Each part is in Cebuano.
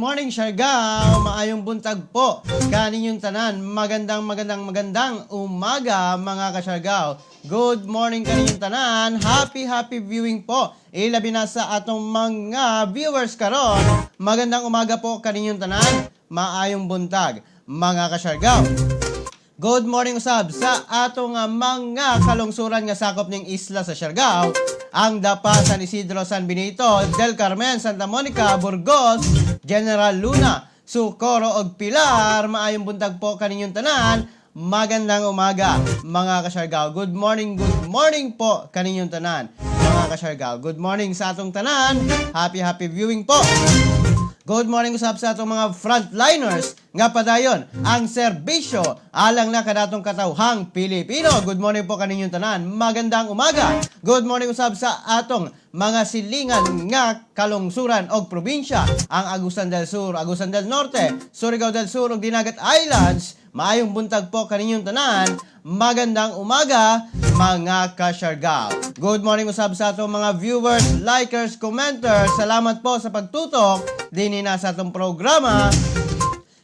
Morning, Siargao! Maayong buntag po kaninyong tanan. Magandang magandang magandang umaga, mga kasyargao. Good morning kaninyong tanan. Happy happy viewing po. Ilabi na sa atong mga viewers karon. Magandang umaga po kaninyong tanan. Maayong buntag, mga kasyargao. Good morning usab sa atong mga kalungsuran nga sakop ning isla sa Siargao, ang Dapa, San Isidro, San Benito, Del Carmen, Santa Monica, Burgos, General Luna, Socorro ug Pilar. Maayong buntag po kaninyong tanan. Magandang umaga, mga kasyargao. Good morning po kaninyong tanan, mga kasyargao. Good morning sa atong tanan. Happy happy viewing po. Good morning usab sa atong mga frontliners nga padayon ang serbisyo alang na kanatong katawhang Pilipino. Good morning po kaninyong tanan. Magandang umaga. Good morning usab sa atong mga silingan nga kalungsuran og probinsya, ang Agusan del Sur, Agusan del Norte, Surigao del Sur ug Dinagat Islands. Maayong buntag po kaninyong tanan. Magandang umaga, mga kasyargao. Good morning usab sa atong mga viewers, likers, commenters. Salamat po sa pagtutok dinhi na sa atong programa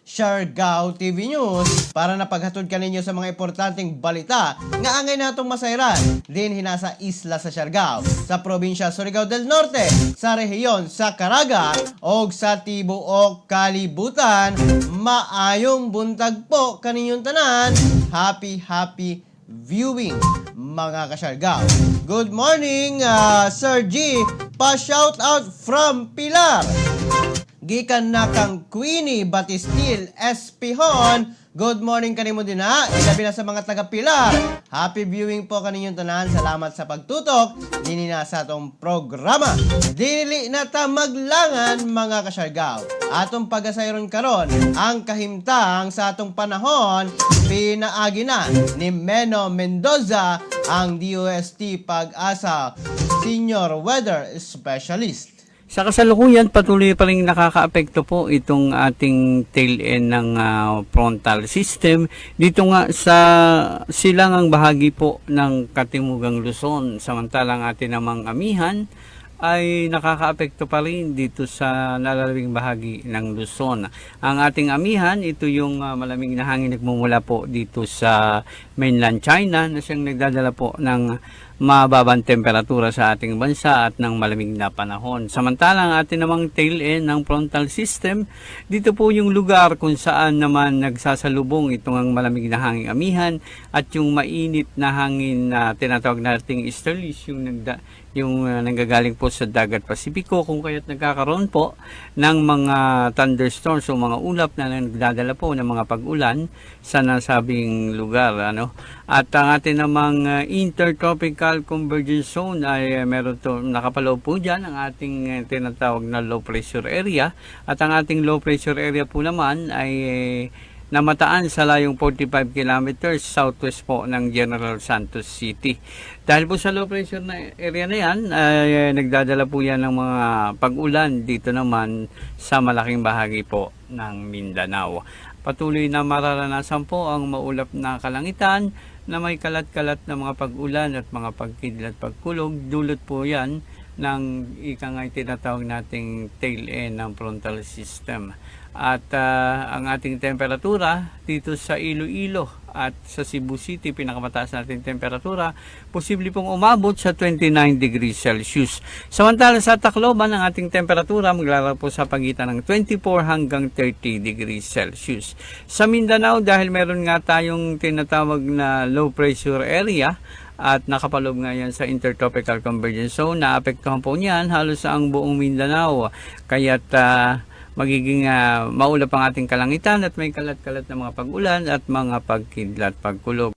Siargao TV News para napaghatod kaninyo sa mga importanteng balita nga angay natong masayran dinhi na sa isla sa Siargao, sa probinsya Surigao del Norte, sa rehiyon sa Caraga og sa tibuok kalibutan. Maayong buntag po kaninyong tanan. Happy happy viewing, mga kasyargao. Good morning, Sir G. Pa-shout out from Pilar. Gikan na kang Queenie Batistil Espihon. Good morning kanimo din ha. Ilabi na sa mga taga Pilar. Happy viewing po kaninyong tanan. Salamat sa pagtutok dinhi na sa atong programa. Dili na ta maglangan, mga kasyargao. Atong pagasayron karon ang kahimtang sa atong panahon pinaagi na ni Meno Mendoza, ang DOST Pag-asa Senior Weather Specialist. Sa kasalukuyan, patuloy pa rin nakakaapekto po itong ating tail end ng frontal system dito nga sa silangang bahagi po ng Katimugang Luzon. Samantalang atin namang amihan ay nakakaapekto pa rin dito sa nalalabing bahagi ng Luzon. Ang ating amihan, ito yung malamig na hangin nagmumula po dito sa mainland China na siyang nagdadala po ng mababang temperatura sa ating bansa at ng malamig na panahon. Samantalang ang ating namang tail end ng frontal system, dito po yung lugar kung saan naman nagsasalubong itong ang malamig na hangin amihan at yung mainit na hangin na tinatawag nating easterlies, yung nanggagaling po sa Dagat Pasipiko, kung kaya't nagkakaroon po ng mga thunderstorms o mga ulap na nagdadala po ng mga pag-ulan sa nasabing lugar, ano. At ang ating namang intertropical convergence zone ay meron to nakapaloob po dyan ang ating tinatawag na low pressure area, at ang ating low pressure area po naman ay namataan sa layong 45 kilometers southwest po ng General Santos City. Dahil po sa low pressure na area na yan, ay nagdadala po yan ng mga pag-ulan dito naman sa malaking bahagi po ng Mindanao. Patuloy na mararanasan po ang maulap na kalangitan na may kalat-kalat na mga pag-ulan at mga pagkidlat, pagkulog. Dulot po yan ng ika nga tinatawag nating tail end ng frontal system. At ang ating temperatura dito sa Iloilo at sa Cebu City, pinakamataas nating temperatura, posible pong umabot sa 29 degrees Celsius. Samantala sa Tacloban, ang ating temperatura maglalaro po sa pagitan ng 24 hanggang 30 degrees Celsius. Sa Mindanao, dahil meron nga tayong tinatawag na low pressure area at nakapaloob nga yan sa Intertropical Convergence Zone, naapektuhan po niyan halos ang buong Mindanao. Kaya't magiging maulap ang ating kalangitan at may kalat-kalat na mga pag-ulan at mga pagkidlat, pagkulog.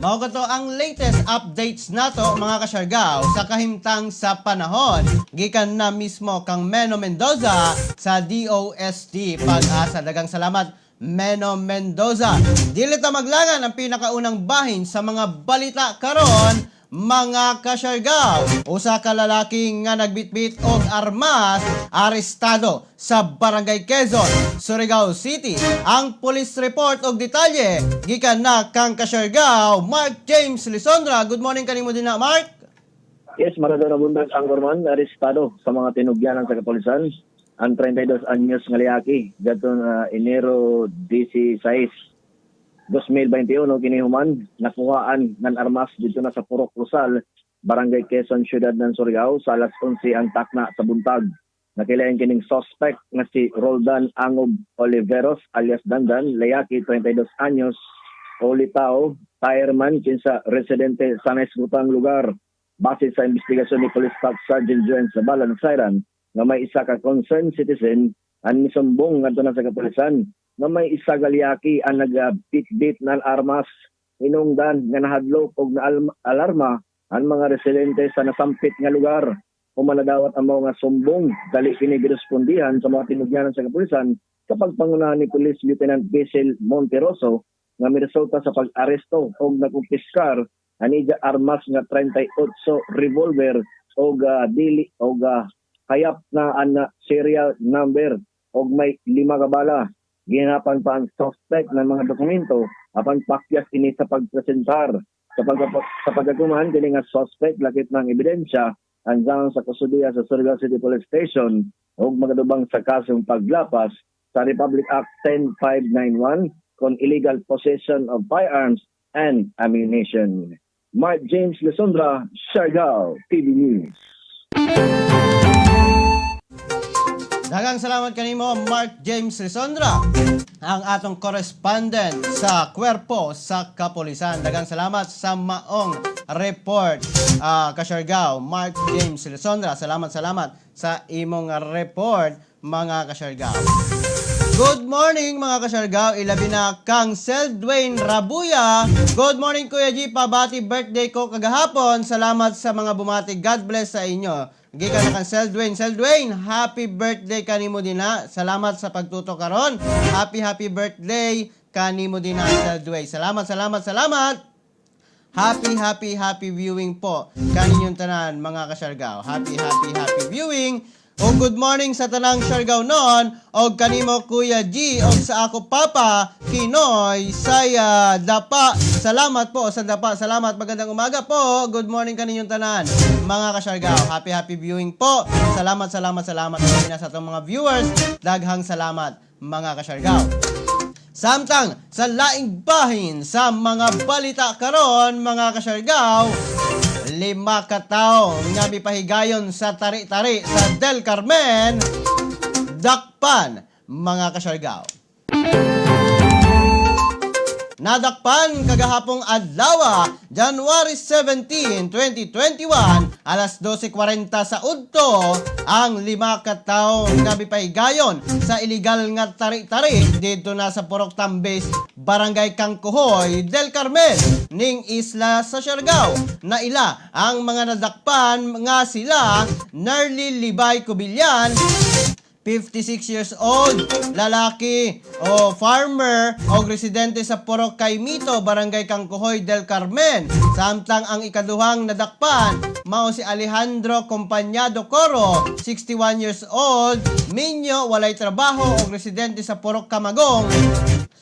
Mao kato ang latest updates nato, mga kasyargao, sa kahimtang sa panahon. Gikan na mismo kang Meno Mendoza sa DOST Pag-asa. Daghang salamat, Meno Mendoza. Dili ta maglangan ang pinakaunang bahin sa mga balita karon, mga kasyargao. Usa ka lalaki nga nagbitbit og armas arestado sa Barangay Quezon, Surigao City. Ang police report og detalye gikan na kang kasyargao Mark James Lisondra. Good morning kanimo din na, Mark. Yes, maradona buntag, Anchorman. Arestado sa mga tinugyanan sa kapulisan ang 32 anyos nga lalaki gadto na Enero 16, 2021 kinihuman nakuhaan ng armas dito na sa Purok Rosal, Barangay Quezon, Siyudad ng Surigao sa alas 11 ang takna sa buntag. Nakilayan kining suspect nga si Roldan Angob Oliveros alias Dandan, layaki, 32 anyos, ulitaw, fireman kinsa residente sa naisgutang lugar. Base sa investigasyon ni Police Staff Sergeant Joen Zabala, nagsayran nga may isa ka concerned citizen ang misumbong ngadto na sa kapulisan nga may isa ka lalaki ang nagabitbit ng armas, hinungdan nga nahadlok og na alarma ang mga residente sa nasampit nga lugar. Human nadawat ang mga sumbong, dali kini girespondihan sa mga tinugyanan sa kapulisan kapag pangunahan ni Police Lieutenant Basil Monteroso nga miresulta sa pag-aresto og nagkumpiskar anidya armas nga 38 revolver og dili og hayap na ang serial number og may 5 ka bala. Gihanapan pa ang suspect ng mga dokumento apan pakyas ini sa pagpresentar. Sa pagkakuman kini nga suspect lakip ng ebidensya andang sa kustodiya sa Surigao City Police Station ug magadubang sa kasong paglapas sa Republic Act 10591 kon illegal possession of firearms and ammunition. Mark James Lisondra, Siargao TV News. Daghang salamat kanimo, Mark James Lisondra, ang atong correspondent sa kwerpo sa kapulisan. Daghang salamat sa maong report, Kasyargao, Mark James Lisondra. Salamat, salamat sa imong report, mga Kasyargao. Good morning, mga Kasyargao, ilabi na kang Sel Dwayne Rabuya. Good morning, Kuya G, pabati birthday ko kagahapon. Salamat sa mga bumati. God bless sa inyo. Gikan na kang Sel Dwayne. Sel Dwayne, happy birthday kanimo din ha. Salamat sa pagtuto karon. Happy happy birthday kanimo din ha, Sel Dwayne. Salamat, salamat, salamat. Happy, happy, happy viewing po kaninyong tanan, mga Kasyargao. Happy, happy, happy viewing. O good morning sa tanang Siargao noon, og kanimo, Kuya G, og sa ako papa Kinoy Saya Dapa. Salamat po sa Dapa. Salamat. Magandang umaga po. Good morning kaninyong tanan, mga Kasyargao. Happy happy viewing po. Salamat, salamat, salamat sa sa atong mga viewers. Daghang salamat, mga Kasyargao. Samtang sa laing bahin sa mga balita karon, mga Kasyargao, 5 ka tawo nga mipahigayon sa tari-tari sa Del Carmen dakpan, mga Kasyargao. Nadakpan kagahapong adlaw, January 17, 2021, alas 12:40 sa udto, ang 5 ka tawo nga mipahigayon sa iligal nga tari-tari dito na sa Purok Tambes, Barangay Kangkuhoy, Del Carmen, ning isla sa Siargao. Naila ang mga nadakpan nga sila Nerly Libay Cubillan, 56 years old, lalaki o farmer o residente sa Purok Kaymito, Barangay Kangkuhoy, Del Carmen. Samtang ang ikaduhang nadakpan, mao si Alejandro Compañado Coro, 61 years old, minyo, walay trabaho o residente sa Purok Kamagong,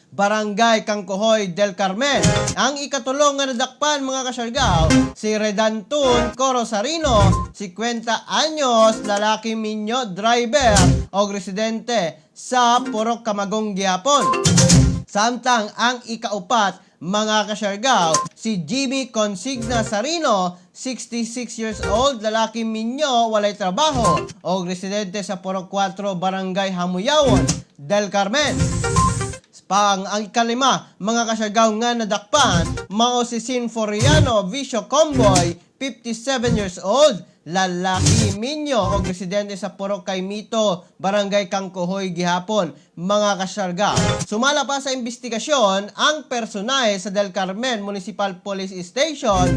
Barangay Kangkuhoy, Del Carmen. Ang ikatulong nga nadakpan, mga Kasyargao, si Redantun Coro Sarino, 50 anyos, lalaki, minyo, driver o residente sa Purok Kamagong gihapon. Samtang ang ikaupat, mga Kasyargao, si Jimmy Consigna Sarino, 66 years old, lalaki, minyo, walay trabaho, o residente sa Purok 4, Barangay Hamuyawon, Del Carmen. Pang ang kalima, mga Kasyargao, nga nadakpan, mao si Sinforiano Vicio Comboy, 57 years old, lalaki, minyo o residente sa Purok Kaymito, Barangay Kangkuhoy gihapon, mga Kasyargao. Sumala pa sa investigasyon ang personahe sa Del Carmen Municipal Police Station,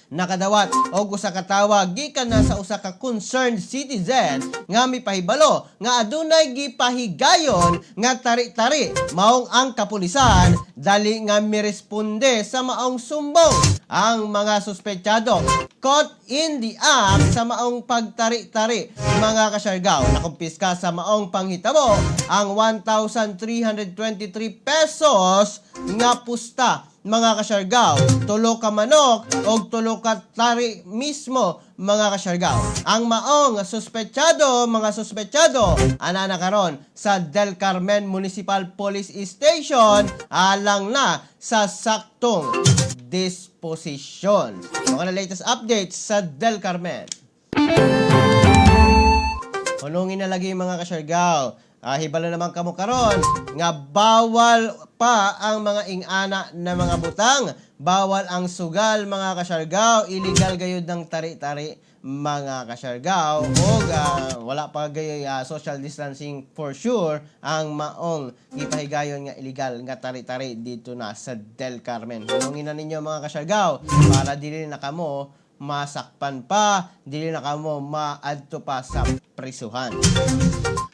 nakadawat og usa ka tawag gikan na sa usa ka concerned citizen nga mipahibalo nga adunay gipahigayon nga tari-tari, maong ang kapulisan dali nga miresponde sa maong sumbong. Ang mga suspetsado caught in the act sa maong pagtari-tari, mga Kasyargao. Nakumpiska sa maong panghitabo ang 1,323 pesos nga pusta. mga kasyargaw. 3 ka manok og 3 ka tari mismo, mga kasyargaw. Ang maong suspetsado, mga suspetsado, ana na karon sa Del Carmen Municipal Police Station alang na sa saktong disposisyon. Mga na latest updates sa Del Carmen. Hunungin na lagi, mga kasyargaw. Hibalo naman kamo karon nga bawal pa ang mga ingana na mga butang, bawal ang sugal, mga kasyargaw, illegal gayud ng tari-tari, mga kasyargaw, ug wala pa gay social distancing. For sure ang maong gipahigayon nga illegal nga tari-tari dito na sa Del Carmen. Hunungin na ninyo, mga kasyargaw, para dili na kamo masakpan pa, dili na kamo maadto pa sa prisuhan.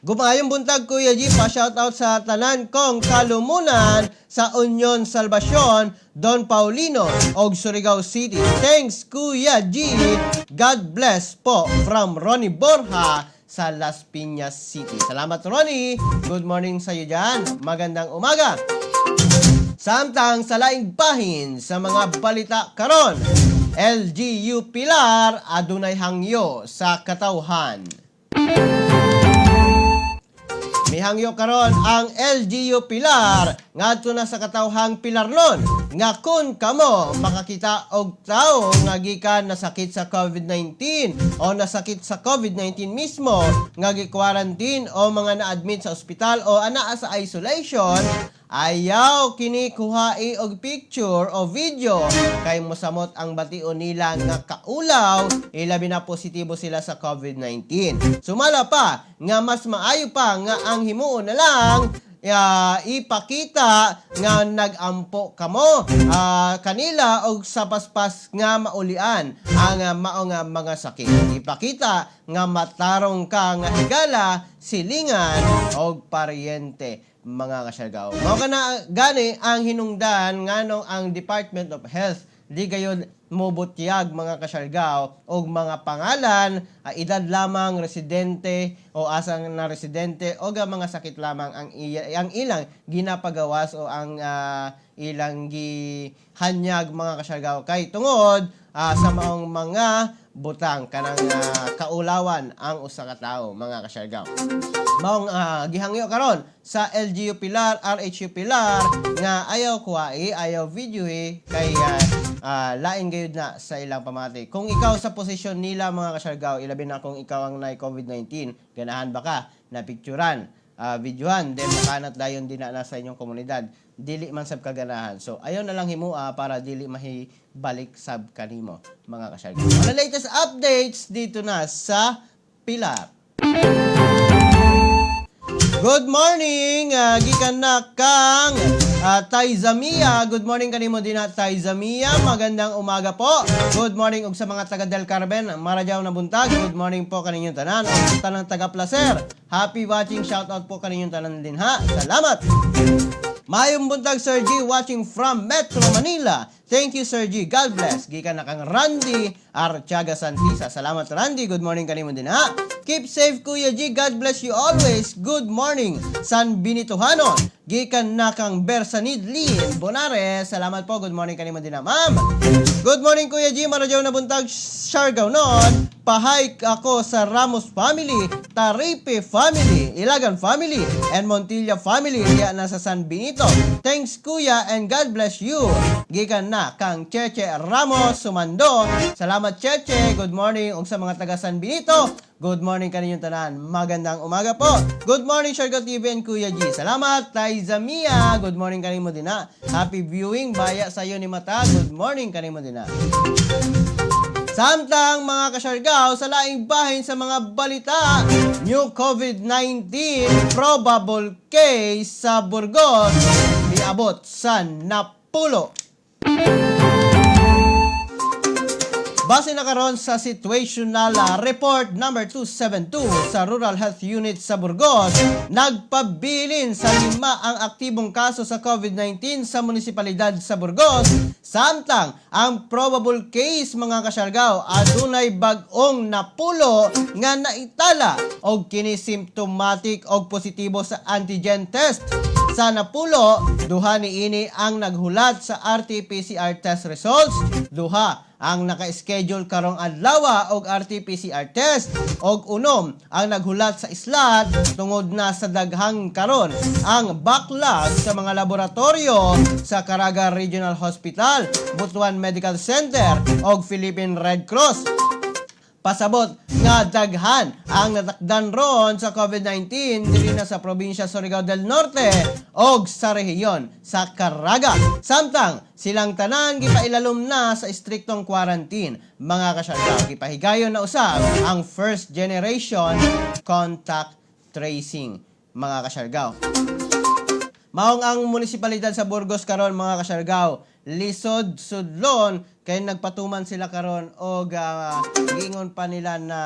Maayong buntag, Kuya G, pa shoutout sa tanan kong kalumunan sa Union Salvacion, Don Paulino og Surigao City. Thanks, Kuya G. God bless po from Ronnie Borja sa Las Piñas City. Salamat, Ronnie. Good morning sa iyo dyan. Magandang umaga. Samtang sa laing bahin sa mga balita karon, LGU Pilar adunay hangyo sa katawhan. Mihangyo karon ang LGU Pilar ngadto na sa katawhang Pilarnon nga kun kamo makakita og tawo nga gikan nasakit sa COVID-19 o nasakit sa COVID-19 mismo nga gi-quarantine o mga na-admit sa ospital o anaa sa isolation, ayaw kini kuhai og picture o video kay mosamot ang bation nila nga kaulaw, ilabi na positibo sila sa COVID-19. Sumala pa nga mas maayo pa nga ang himuon na lang ipakita nga nagampo kamo kanila og sa paspas nga maulian ang mao nga mga sakit. Ipakita nga matarong ka nga higala, silingan og paryente, mga kasyargaw. Mao kana gani ang hinungdan nganong ang Department of Health di gayon mobutyag, mga kasyargaw, og mga pangalan, edad lamang, residente o asang na residente o ga mga sakit lamang ang ilang ginapagawas o ang ilang gihanyag, mga kasyargaw, kay tungod sa maong mga butang kanang kaulawan ang usa ka tawo, mga kasyargaw. Maong gihangyo karon sa LGU Pilar, RHU Pilar nga ayaw kuhai, ayaw videohi kay lain gayud na sa ilang pamati. Kung ikaw sa posisyon nila, mga kasyargaw, ilabi na kung ikaw ang naay COVID-19, ganahan ba ka na picturan, videohan, then makanat dayon din na sa inyong komunidad? Dili man sab kaganahan. So ayaw na lang himua para dili mahibalik sab kanimo, mga kasyargaw. Mga latest updates dito na sa Pilar. Good morning! Gikan na kang Taizamia. Good morning kanimo din na, Taizamia. Magandang umaga po. Good morning og sa mga taga Del Carmen. Maradyaw na buntag. Good morning po kaninyong tanan. Og sa tanang taga Placer. Happy watching. Shout out po kaninyong tanan din ha. Salamat! Mayong buntag, Sir G, watching from Metro Manila. Thank you, Sir G. God bless. Gikan na kang Randy Archaga Santisa. Salamat, Randy. Good morning kanimo din ha. Keep safe, Kuya G. God bless you always. Good morning, San Benitohanon. Gikan na kang Bersanid Lin Bonares. Salamat po. Good morning kanimo din ha, ma'am. Good morning, Kuya G. Maradyaw na buntag, Siargao non. Pa-hi ako sa Ramos family, Taripe family, Ilagan family, and Montilla family diya na sa San Benito. Thanks, Kuya, and God bless you. Gikan na kang Cheche Ramos Sumando. Salamat, Cheche. Good morning ug sa mga taga San Benito. Good morning kaninyong tanan. Magandang umaga po. Good morning, Siargao TV and Kuya G. Salamat, Taizamia. Good morning kanimo din ha. Happy viewing. Baya sa iyo ni Mata. Good morning kanimo din ha. Samtang, mga kasyargaw, sa laing bahin sa mga balita, new COVID-19 probable case sa Burgos miabot sa 10. Base na karon sa situational report number 272 sa Rural Health Unit sa Burgos, nagpabilin sa 5 ang aktibong kaso sa COVID-19 sa munisipalidad sa Burgos. Samtang ang probable case, mga kasyargaw, adunay bag-ong 10 nga naitala og kini symptomatic og positibo sa antigen test. Sa napulo, duha niini ang naghulat sa RT-PCR test results, duha ang naka-schedule karong adlaw og RT-PCR test og 6 ang naghulat sa slot tungod na sa daghang karon ang backlog sa mga laboratorio sa Caraga Regional Hospital, Butuan Medical Center og Philippine Red Cross. Pasabot nga daghan ang natakdan ron sa COVID-19 diri na sa probinsya Surigao del Norte og sa rehiyon sa Caraga. Samtang silang tanan gipailalom na sa istriktong quarantine. Mga kasyargao, gipahigayon na usab ang first generation contact tracing, mga kasyargao. Maong ang munisipalidad sa Burgos karon, mga kasyargao, lisod sudlon kay nagpatuman sila karon og giingon pa nila na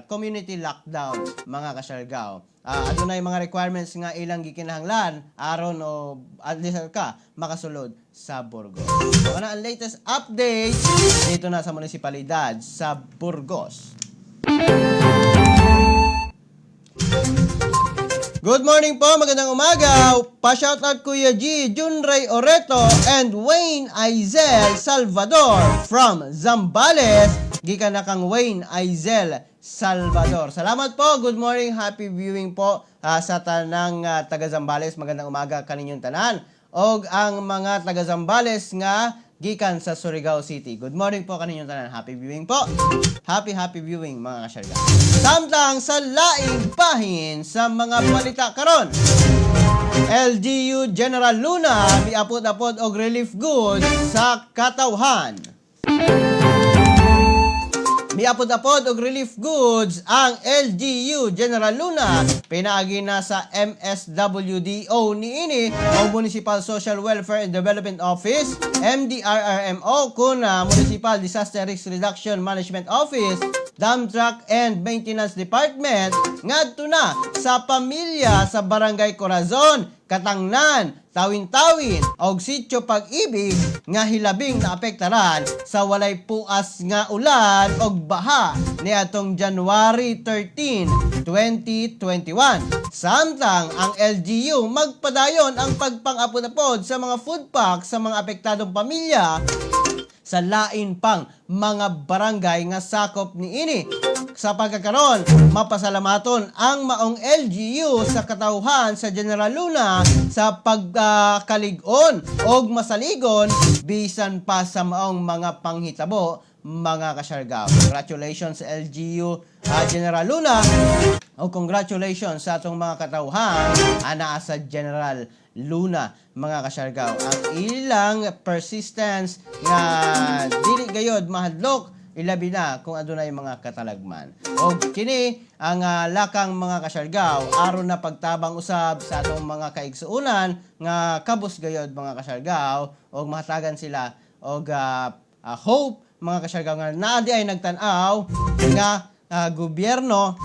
community lockdown, mga kasyargao. Adunay mga requirements nga ilang gikinahanglan aron o at least ka makasulod sa Burgos. So, ano ang latest update dito na sa munisipalidad sa Burgos? Good morning po, magandang umaga. Pa-shoutout, Kuya G, Junray Oreto and Wayne Aizel Salvador from Zambales. Gikan na kang Wayne Aizel Salvador. Salamat po, good morning, happy viewing po sa tanang taga Zambales. Magandang umaga kaninyong tanan. Og ang mga taga Zambales nga gikan sa Surigao City. Good morning po kaninyong tanan. Happy viewing po. Happy, happy viewing, mga kasyarga. Samtang sa laing bahin sa mga balita karon. LGU General Luna miapod-apod og relief goods sa katawhan. Miapod-apod og relief goods ang LGU General Luna pinaagi na sa MSWDO niini o Municipal Social Welfare and Development Office, MDRRMO kuna Municipal Disaster Risk Reduction Management Office, Dump Truck and Maintenance Department ngadto na sa pamilya sa Barangay Corazon, Katangnan, Tawin-Tawin og Sitio Pag-ibig nga hilabing naapektaran sa walay puas nga ulan og baha niadtong January 13, 2021. Samtang ang LGU magpadayon ang pagpang-apod-apod sa mga food pack sa mga apektadong pamilya sa lain pang mga barangay nga sakop niini. Sa pagkakaron, mapasalamaton ang maong LGU sa katawhan sa General Luna sa pagkalig-on og masaligon bisan pa sa maong mga panghitabo, mga kasyargao. Congratulations sa LGU General Luna o congratulations sa atong mga katawhan anaa sa General Luna, mga kasyargao. Ang ilang persistence nga dili gayod mahadlok, ilabi na kung adunay mga katalagman. Og kini ang lakang, mga kasyargao, aron na pagtabang usab sa atong mga kaigsuonan nga kabus gayod, mga kasyargao, og mahatagan sila og hope, mga kasyargao, nga naa diay nagtan-aw nga gobyerno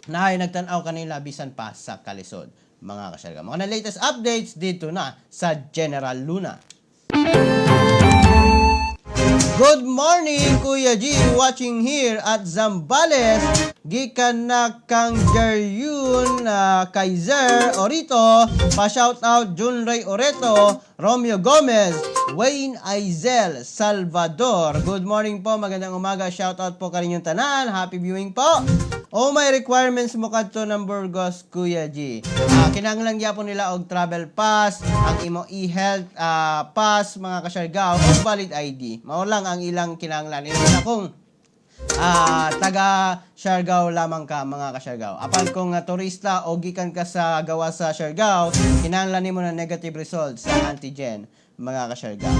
na ay nagtan-aw kanila bisan pa sa kalisod, mga kasyargao. Mga na latest updates dito na sa General Luna. Good morning, Kuya G. Watching here at Zambales. Gikan na kang Jeryun Kaiser Orito. Pa-shout out Junray Oreto, Romeo Gomez, Wayne Aizel Salvador. Good morning po, magandang umaga. Shout out po kaninyong tanan. Happy viewing po. Oh, may requirements mo kadto ng Burgos, Kuya G. Kinahanglan gyapon nila og travel pass, ang imo e-health pass, mga kasyargao, o valid ID. Mao lang ang ilang kinahanglan. Ito na kung taga Siargao lamang ka, mga kasyargao. Apan kung turista o gikan ka sa gawas sa Siargao, kinahanglan nimo ng negative results sa antigen, mga kasyargao.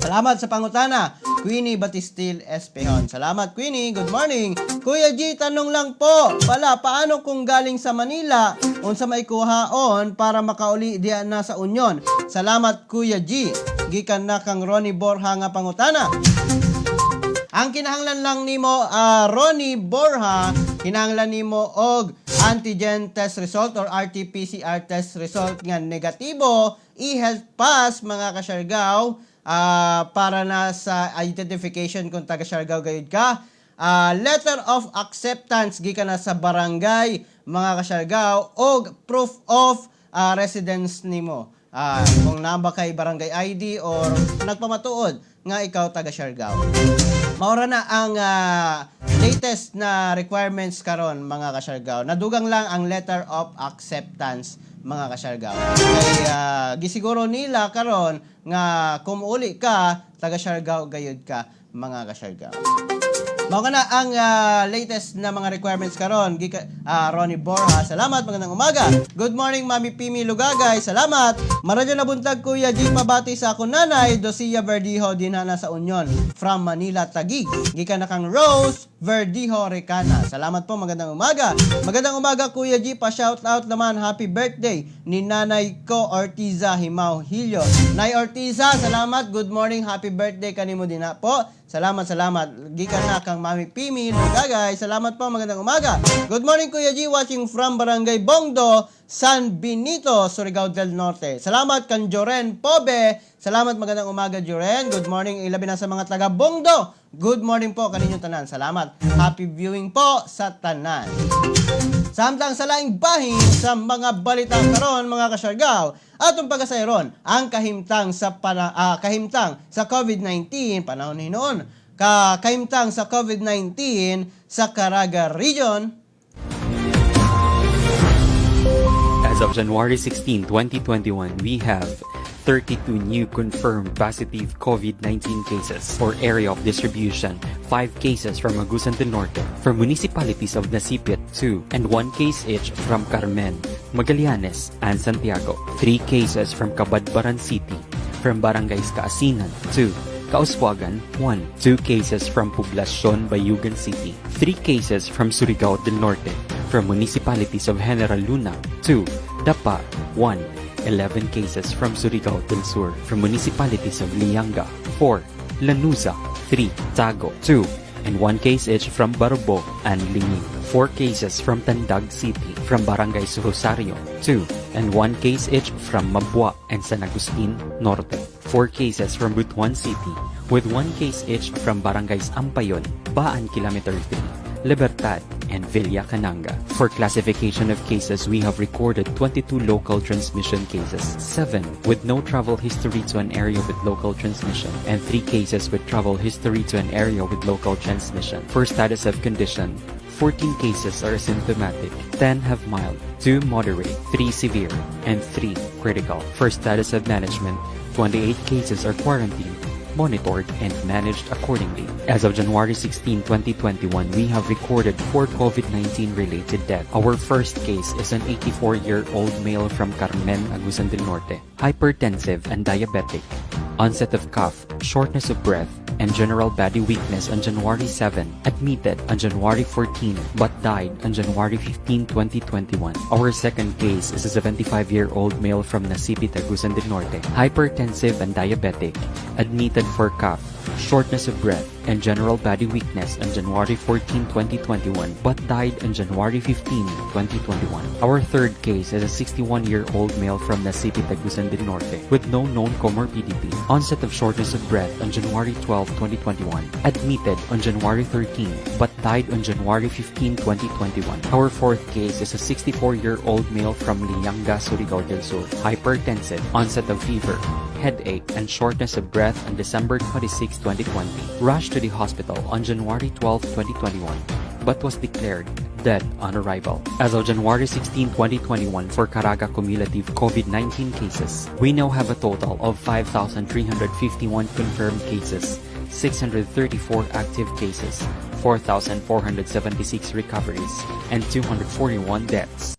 Salamat sa pangutana, Queenie Batistil Espehon. Salamat, Queenie. Good morning. Kuya G, tanong lang po. Pala, paano kung galing sa Manila, unsa may kuhaon para makauli diyan na sa Union? Salamat, Kuya G. Gikan na kang Ronnie Borja nga pangutana. Ang kinahanglan lang nimo, Ronnie Borja, kinahanglan nimo og antigen test result or RT-PCR test result nga negatibo, e-health pass, mga kasyargao, para na sa identification kung taga Siargao gayud ka. Letter of acceptance gikan na sa barangay, mga kasyargao, og proof of residence nimo. Kung naa ba kay barangay ID or nagpamatuod nga ikaw taga Siargao. Maura na ang latest na requirements karon, mga kasyargao. Nadugang lang ang letter of acceptance, mga kasyargao. Kay gisiguro nila karon nga kung uli ka, taga Siargao gayud ka, mga kasyargao. Mao na ang latest na mga requirements karon. Gika, Ronnie Borja, salamat, magandang umaga. Good morning, Mami Pimi Lugagay, salamat. Maradyo na buntag, Kuya G, pabati sa akong nanay, Dosia Verdijo dinhana sa Union from Manila, Taguig. Gikan na kang Rose Verdijo Recana. Salamat po, magandang umaga. Magandang umaga, Kuya G, pa shout out naman, happy birthday ni Nanay ko Ortiza Himao Hilyo. Nay Ortiza, salamat. Good morning, happy birthday kanimo dinha po. Salamat, salamat. Gikan na kang Mami Pimi Lugagay. Salamat po, magandang umaga. Good morning, Kuya G, watching from Barangay Bongdo, San Benito, Surigao del Norte. Salamat kan Joren Pobe. Salamat, magandang umaga, Joren. Good morning, ilabi na sa mga taga Bongdo. Good morning po kaninyong tanan. Salamat. Happy viewing po sa tanan. Samtang sa laing bahin sa mga balita karon, mga kasyargaw, atong pagasayron ang kahimtang sa COVID-19 panahon hinuon ka kahimtang sa COVID-19 sa Caraga Region. As of January 16, 2021, we have 32 new confirmed positive COVID-19 cases. For area of distribution, 5 cases from Agusan del Norte, from municipalities of Nasipit, 2, and 1 case each from Carmen, Magallanes, and Santiago. 3 cases from Cabadbaran City, from Barangays Kaasinan, 2, Kauswagan, 1, 2 cases from Poblacion, Bayugan City, 3 cases from Surigao del Norte, from municipalities of General Luna, 2, Dapa, 1, 11 cases from Surigao del Sur, from municipalities of Lianga, 4, Lanuza, 3, Tago, 2, and 1 case each from Barobo and Lingig. 4 cases from Tandag City, from Barangays Rosario, 2, and 1 case each from Mabua and San Agustin Norte. 4 cases from Butuan City, with 1 case each from Barangays Ampayon, Baan Kilometer 3, Libertad, and Villa Cananga. For classification of cases, we have recorded 22 local transmission cases, 7 with no travel history to an area with local transmission, and 3 cases with travel history to an area with local transmission. For status of condition, 14 cases are asymptomatic, 10 have mild, 2 moderate, 3 severe, and 3 critical. For status of management, 28 cases are quarantined, monitored, and managed accordingly. As of January 16, 2021, we have recorded 4 COVID-19 related deaths. Our first case is an 84-year-old male from Carmen, Agusan del Norte, hypertensive and diabetic. Onset of cough, shortness of breath, and general body weakness on January 7, admitted on January 14, but died on January 15, 2021. Our second case is a 75-year-old male from Nasipit, Agusan del Norte, hypertensive and diabetic, admitted for cough, shortness of breath, and general body weakness on January 14, 2021, but died on January 15, 2021. Our third case is a 61-year-old male from Nasipit, Agusan del Norte, with no known comorbidity, onset of shortness of breath on January 12, 2021, admitted on January 13, but died on January 15, 2021. Our fourth case is a 64-year-old male from Lianga, Surigao del Sur, hypertensive, onset of fever, headache, and shortness of breath on December 26, 2020. Rushed to the hospital on January 12, 2021, but was declared dead on arrival. As of January 16, 2021, for Caraga cumulative COVID-19 cases, we now have a total of 5,351 confirmed cases, 634 active cases, 4,476 recoveries, and 241 deaths.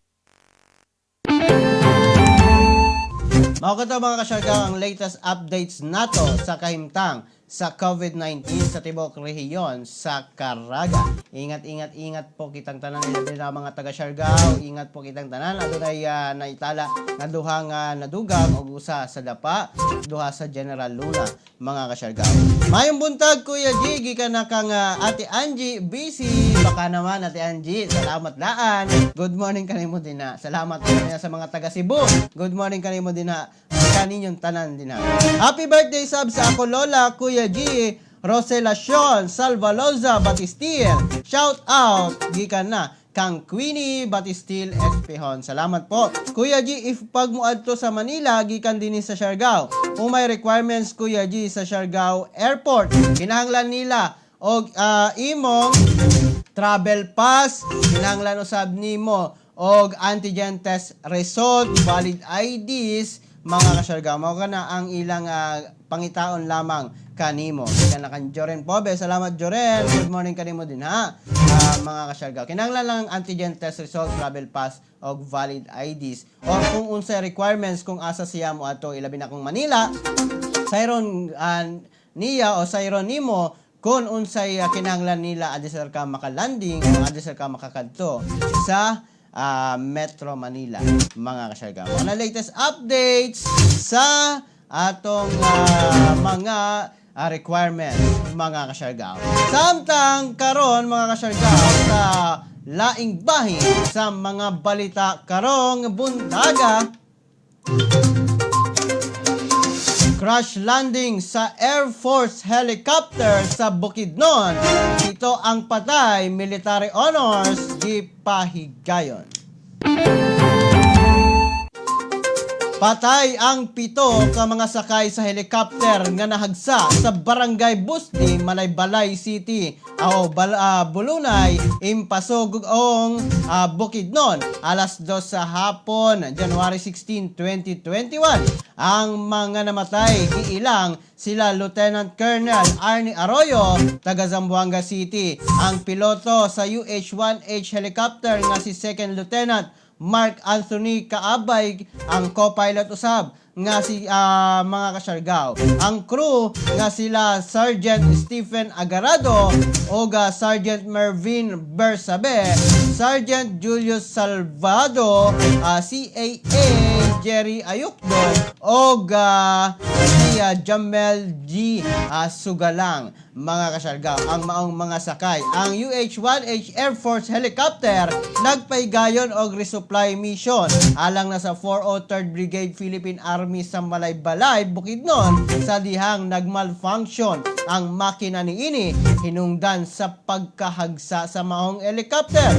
Mao kato, mga kasyargaw, ang latest updates nato sa kahimtang sa COVID-19 sa tibuok rehiyon sa Caraga. Ingat, ingat, ingat po kitang tanan, ilabi na mga taga Siargao. Ingat po kitang tanan. Adunay naitala nga duha nga nadugang og usa sa Dapa, duha sa General Luna, mga kasyargaw. Mayong buntag, Kuya G, gikan na kang Ate Angie busy. Baka naman, Ate Angie, salamat daan. Good morning kanimo dinha. Salamat po niya sa mga taga Cebu. Good morning kanimo dinha. Kaninyong tanan dinha. Happy birthday sab sa ako lola, Kuya G. Roselacion Salvaloza Batistil. Shout out gikan na kang Kang Queenie Batistil Espihon. Salamat po. Kuya G, if pag muadto sa Manila, gikan dinhi sa Siargao. Kung may requirements, Kuya G, sa Siargao Airport, kinahanglan nila og imong travel pass, kinahanglan usab nimo og antigen test result, valid IDs, mga kasyargao. Mao kana ang ilang pangitaon lamang kanimo. Kaya na kan Joren Pobe. Salamat, Joren. Good morning kanimo din ha. Mga kasyargao. Kinahanglan lang antigen test result, travel pass og valid IDs. Or kung unsay requirements kung asa siya mo ato, ilabi na kung Manila, sayron niya o sayron nimo kung unsay kinahanglan nila adto ka makalanding o adto ka makakadto sa Metro Manila, mga kasyargao. Mga latest updates sa atong mga requirements, mga kasyargao. Samtang karon, mga kasyargao, sa laing bahin sa mga balita karong buntaga, crash landing sa Air Force helicopter sa Bukidnon. Ito ang patay, military honors gipahigayon. Patay ang 7 ka mga sakay sa helicopter nga nahagsa sa Barangay Busdi, Malaybalay City, o Bulunay, Impasug ong Bukidnon, alas 2 sa hapon, January 16, 2021. Ang mga namatay giilang sila Lieutenant Colonel Arnie Arroyo, taga Zamboanga City. Ang piloto sa UH-1H helicopter nga si Second Lieutenant Mark Anthony Kaabay, ang co-pilot usab nga si mga kasyargao. Ang crew nga sila Sergeant Stephen Agarado o Sergeant Mervin Bersabe, Sergeant Julius Salvado, CAA Jerry Ayukdo o si Jamel G. Sugalang, mga kasyargao, ang maong mga sakay. Ang UH-1H Air Force helicopter nagpaygayon og resupply mission alang na sa 403rd Brigade Philippine Army sa Malaybalay, Bukidnon, sa dihang nagmalfunction ang makina niini hinungdan sa pagkahagsa sa maong helicopter.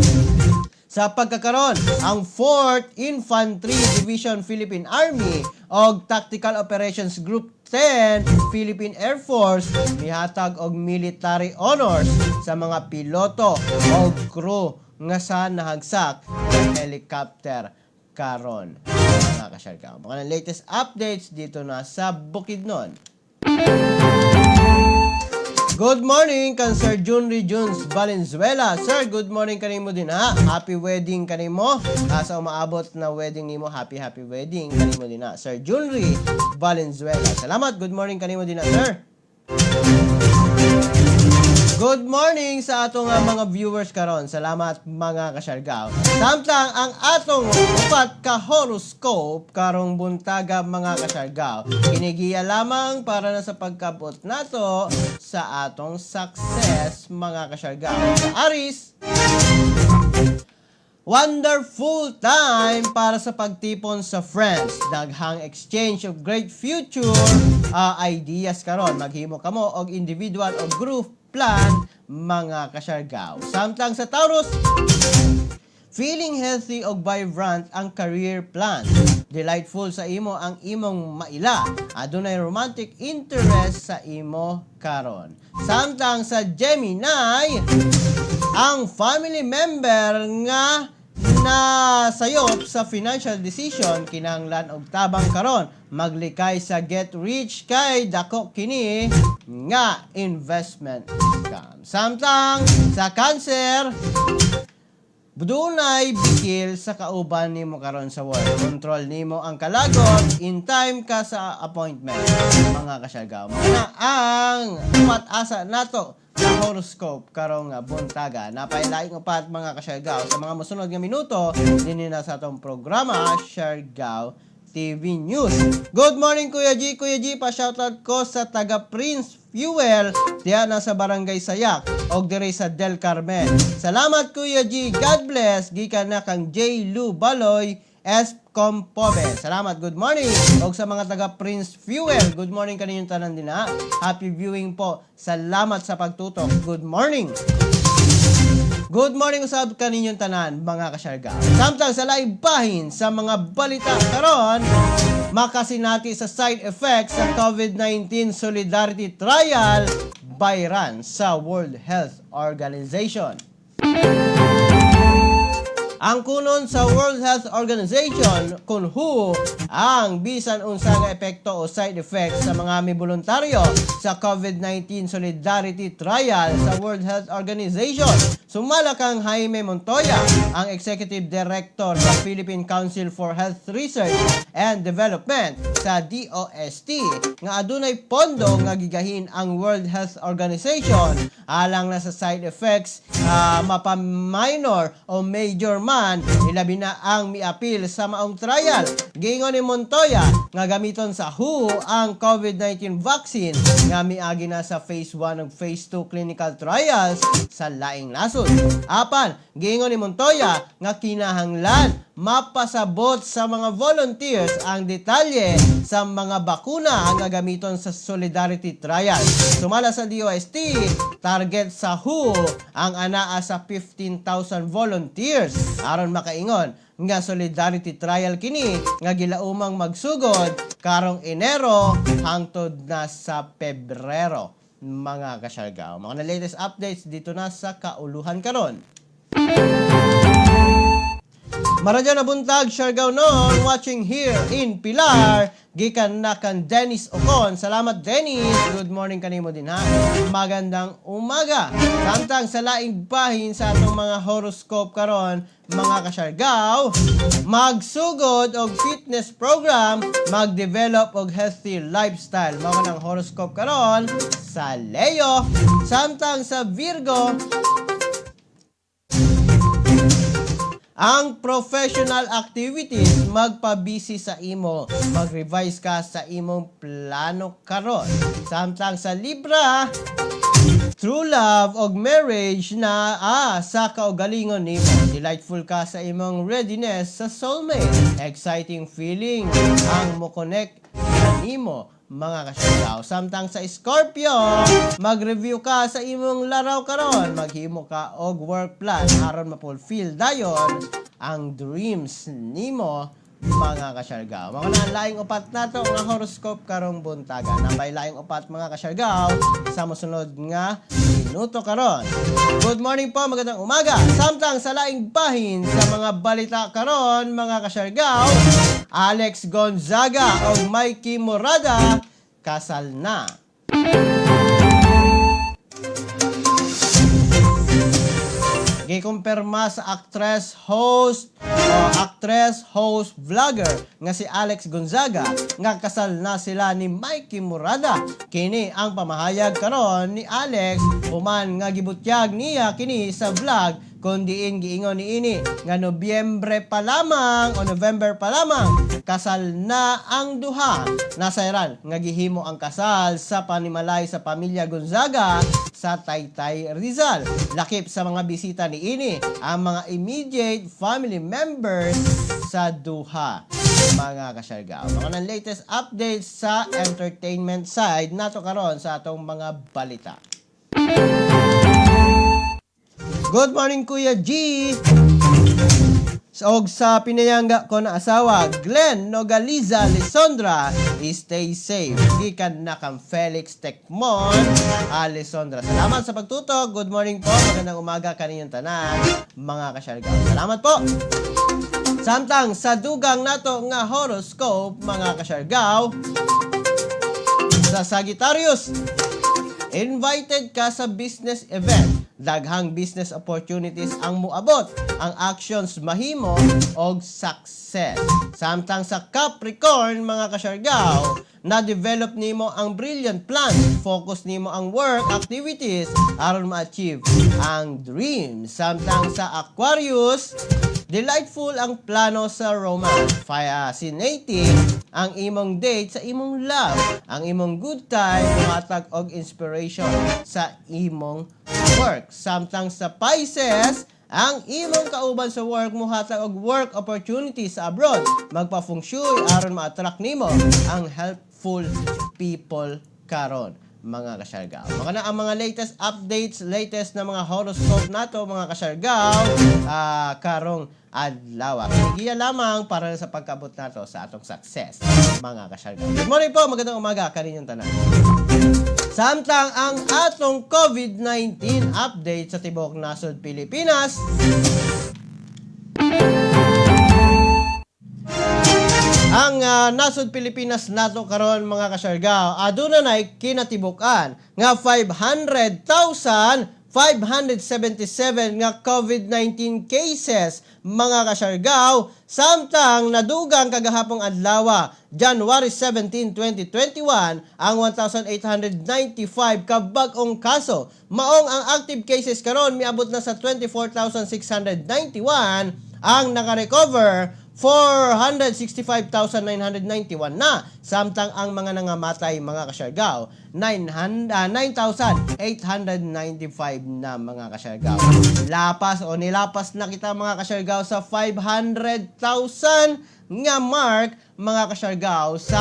Sa pagkakaron, ang 4th Infantry Division Philippine Army og Tactical Operations Group 10 Philippine Air Force mihatag og military honors sa mga piloto og crew nga sa nahagsak ng helicopter karon, mga kasyargao. Mga latest updates dito na sa Bukidnon. Good morning kan Sir Junri Junes Valenzuela. Sir, good morning kanimo din ha. Happy wedding kanimo. Sa umaabot na wedding nimo, happy happy wedding kanimo din ha. Sir Junri Valenzuela. Salamat. Good morning kanimo din ha, sir. Good morning sa atong mga viewers karon. Salamat, mga kasyargao. Samtang ang atong upat ka horoscope karong buntaga, mga kasyargao. Kinigiya lamang para na sa pagkabot nato sa atong success, mga kasyargao. Sa Aries, wonderful time para sa pagtipon sa friends. Daghang exchange of great future ideas karon. Maghimo kamo og individual o group plan, mga kasyargao. Samtang sa Taurus, feeling healthy og vibrant ang career plan. Delightful sa imo ang imong maila. Adunay romantic interest sa imo karon. Samtang sa Gemini, ang family member nga na sayop sa financial decision kinahanglan og tabang karon. Maglikay sa get rich kay dako kini nga investment scam. Samtang sa Cancer, dunay bikil sa kauban nimo karon sa work. Control nimo ang kalagot, in time ka sa appointment, mga kasyargao. Mao na ang upat asa nato sa horoscope karong buntaga. Napailaing upat, mga kasyargao, sa mga mosunod nga minuto dinhi na sa atong programa Siargao TV News. Good morning, Kuya G. Kuya G, pa-shoutout ko sa taga Prince Fuel diya na sa Barangay Sayak og diri sa Del Carmen. Salamat, Kuya G. God bless. Gikan na kang J. Lu Baloy S. Compobe. Salamat. Good morning. Og sa mga taga Prince Fuel, good morning kaninyong tanan din ha. Happy viewing po. Salamat sa pagtutok. Good morning. Good morning usab kaninyong tanan, mga kasyarga. Samtang sa laing bahin sa mga balita karon, makasinati sa side effects sa COVID-19 solidarity trial bayran sa World Health Organization. Ang kunon sa World Health Organization kung WHO ang bisan unsa nga epekto o side effects sa mga miboluntaryo sa COVID-19 Solidarity Trial sa World Health Organization. Sumala kang Jaime Montoya, ang Executive Director sa Philippine Council for Health Research and Development sa DOST, nga adunay pondo nga gigahin ang World Health Organization alang na sa side effects, mapa minor o major man, ilabi na ang miapil sa maong trial. Giingon ni Montoya nga gamiton sa WHO ang COVID-19 vaccine nga miagi na sa phase 1 ug phase 2 clinical trials sa laing nasod. Apan, giingon ni Montoya nga kinahanglan mapasabot sa mga volunteers ang detalye sa mga bakuna nga gamiton sa solidarity trial. Sumala sa DOST, target sa WHO ang anaa sa 15,000 volunteers aron makaingon nga solidarity trial kini nga gilaumang magsugod karong Enero hangtod na sa Pebrero, mga kasyargao. Mga na latest updates dito na sa kauluhan karon. Maradyo na buntag, Siargao noon, watching here in Pilar, gikan na kan Dennis Ocon. Salamat, Dennis. Good morning kanimo din ha. Magandang umaga. Samtang sa laing bahin sa atong mga horoscope karon, mga kasyargao, magsugod og fitness program, mag-develop og healthy lifestyle. Mao nang horoscope karon sa Leo. Samtang sa Virgo, ang professional activities magpabisi sa imo, mag-revise ka sa imong plano karon. Samtang sa Libra, true love og marriage na sa kaugalingon nimo. Delightful ka sa imong readiness sa soulmate. Exciting feeling ang mo-connect nimo, mga kasyargao. Samtang sa Scorpio, mag-review ka sa imong laraw karon, maghimo ka og work plan aron ma-fulfill dayon ang dreams nimo, mga kasyargao. Mga na laing upat nato nga horoscope karong buntaga. Nambay laing upat, mga kasyargao, sa mosunod nga minuto karon. Good morning po, magandang umaga. Samtang sa laing bahin sa mga balita karon, mga kasyargao, Alex Gonzaga o Mikey Morada kasal na. Gikumpirma sa actress, host o actress, host, vlogger nga si Alex Gonzaga nga kasal na sila ni Mikey Morada. Kini ang pamahayag karon ni Alex human nga gibutyag niya kini sa vlog kung diin giingon niini nga Nobyembre pa lamang o November pa lamang kasal na ang duha. Nasayran nga gihimo ang kasal sa panimalay sa pamilya Gonzaga sa Taytay, Rizal. Lakip sa mga bisita niini ang mga immediate family members sa duha, mga kasyargao. Mga ng latest updates sa entertainment side nato karon sa atong mga balita. Good morning, Kuya G! Og sa pinayangga ko na asawa, Glenn Nogaliza Lisondra, stay safe. Gikan na kang Felix Tekmon Alessandra. Salamat sa pagtutok. Good morning po. Magandang umaga kaninyong tanan, mga kasyargao. Salamat po. Samtang sa dugang nato nga horoscope, mga kasyargao, sa Sagittarius, invited ka sa business event. Daghang business opportunities ang muabot. Ang actions mahimo og success. Samtang sa Capricorn, mga kasyargao, na-develop nimo ang brilliant plan. Focus nimo ang work activities aron ma-achieve ang dream. Samtang sa Aquarius, delightful ang plano sa romance. Fascinating ang imong date sa imong love. Ang imong good time muhatag og inspiration sa imong work. Samtang sa Pisces, ang imong kauban sa work muhatag og work opportunities sa abroad. Magpa-feng shui aron ma-attract nimo ang helpful people karon, mga kasyargaw. Mga na ang mga latest updates, latest na mga horoscope nato, mga kasyargaw, karong adlaw. Kinigiya lamang para sa pagkaabot nato sa atong success, mga kasyargaw. Good morning po, magandang umaga kaninyong tanan. Samtang ang atong COVID-19 update sa tibuok nasod Pilipinas, ang nasod Pilipinas nato karon, mga kasyargaw, aduna nay kinatibuk-an nga 500,577 nga COVID-19 cases, mga kasyargaw, samtang nadugang kagahapong adlaw, January 17, 2021, ang 1,895 ka bag-ong kaso. Maong ang active cases karon miabot na sa 24,691, ang naka-recover 465,991 na. Samtang ang mga nangamatay, mga kasyargaw, 900, 9,895 na, mga kasyargaw. Lapas o nilapas na kita, mga kasyargaw, sa 500,000 nga mark, mga kasyargaw, sa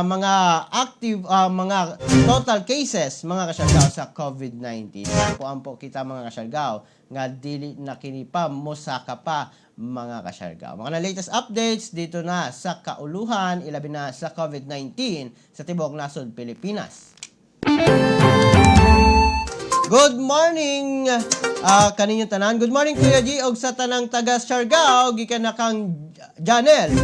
mga active mga total cases, mga kasyargaw, sa COVID-19. Ampo-ampo kita, mga kasyargaw, nga dili na kini pa mosaka pa, mga kasyargaw. Mga na latest updates dito na sa kauluhan, ilabi na sa COVID-19 sa tibuok nasod Pilipinas. Good morning kaninyong tanan. Good morning, Kuya G, og sa tanang taga Siargao gikan na kang Janel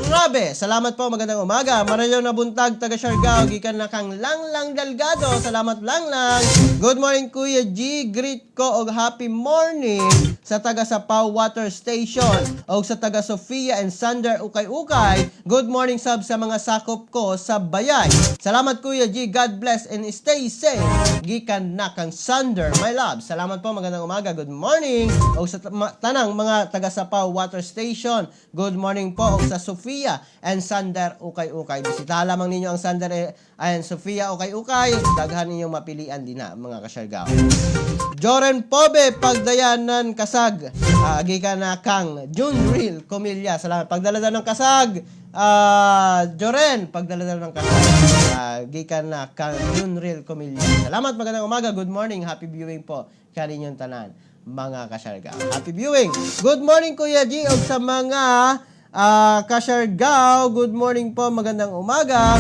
Rabe. Salamat po, magandang umaga. Marayo na buntag, taga Siargao gikan na kang Langlang Delgado. Salamat, Langlang. Good morning, Kuya G. Greet ko og happy morning sa taga sa Pau Water Station og sa taga Sofia and Sander Ukay-Ukay. Good morning sab sa mga sakop ko sa Bayay. Salamat, Kuya G. God bless and stay safe. Gikan na kang Sander, my love. Salamat po, magandang umaga. Good morning. Og sa tanang mga taga sa Pau Water Station. Good morning po og sa Sofia and Sander Ukay-Ukay. Bisitahan lamang ninyo ang Sander and Sofia Ukay-Ukay. Daghan ninyong mapilian din na, mga kasyargaw. Joren Pobe, pagdayanan kasag. Gikan na kang Junril Comilla. Salamat. Pagdala daw ng kasag. Joren, pagdala daw ng kasag. Gikan na kang Junril Comilla. Salamat, magandang umaga. Good morning. Happy viewing po kaninyong tanan, mga kasyargaw. Happy viewing. Good morning, Kuya G, og sa mga Kasyargaw, good morning po, magandang umaga.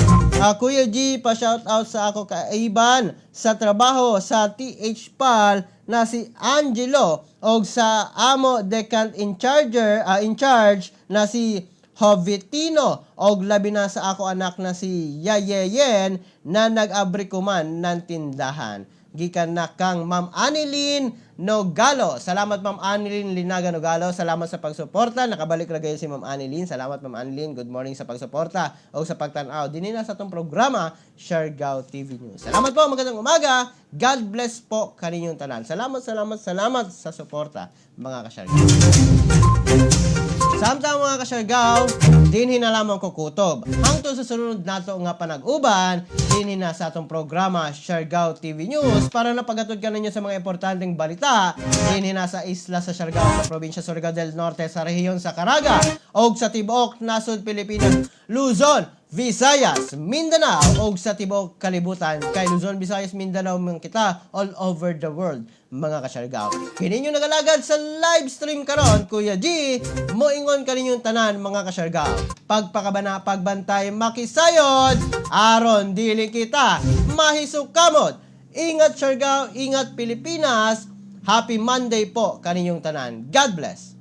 Kuya G, pa-shout out sa ako kaiban sa trabaho sa TH PAL na si Angelo og sa amo decant in charge na si Jovitino og labi na sa ako anak na si Yayeyen na nag-abri kuman ng tindahan. Gikan na kang Ma'am Annelyn Nogalo. Salamat, Ma'am Annelyn Linaga Nogalo. Salamat sa pagsuporta. Nakabalik ra gayon si Ma'am Annelyn. Salamat, Ma'am Annelyn. Good morning sa pagsuporta o sa pagtan-aw dinhi na sa atong programa Siargao TV News. Salamat po. Magandang umaga. God bless po kaninyong tanan. Salamat, salamat, salamat sa suporta, mga kasyargaw. Samtang, mga kasyargaw, dinhi na lamang ko kutob. Hangtod sa sunod nato nga panag-uban, dinhi na sa atong programa Siargao TV News para napagatod ka ninyo sa mga importanteng balita dinhi na sa isla sa Siargao, sa probinsya Surigao del Norte, sa rehiyon sa Caraga, og sa tibuok nasod Pilipinas, Luzon, Visayas, Mindanao, og sa tibuok kalibutan. Kay Luzon, Visayas, Mindanao man kita, all over the world, mga kasyargaw. Kini inyo nagalagad sa live stream karon, Kuya G, moingon kaninyong tanan, mga kasyargaw. Pagpakabana, pagbantay, makisayod, aron dili kita mahisukamot. Ingat, Siargao, ingat, Pilipinas. Happy Monday po kaninyong tanan. God bless.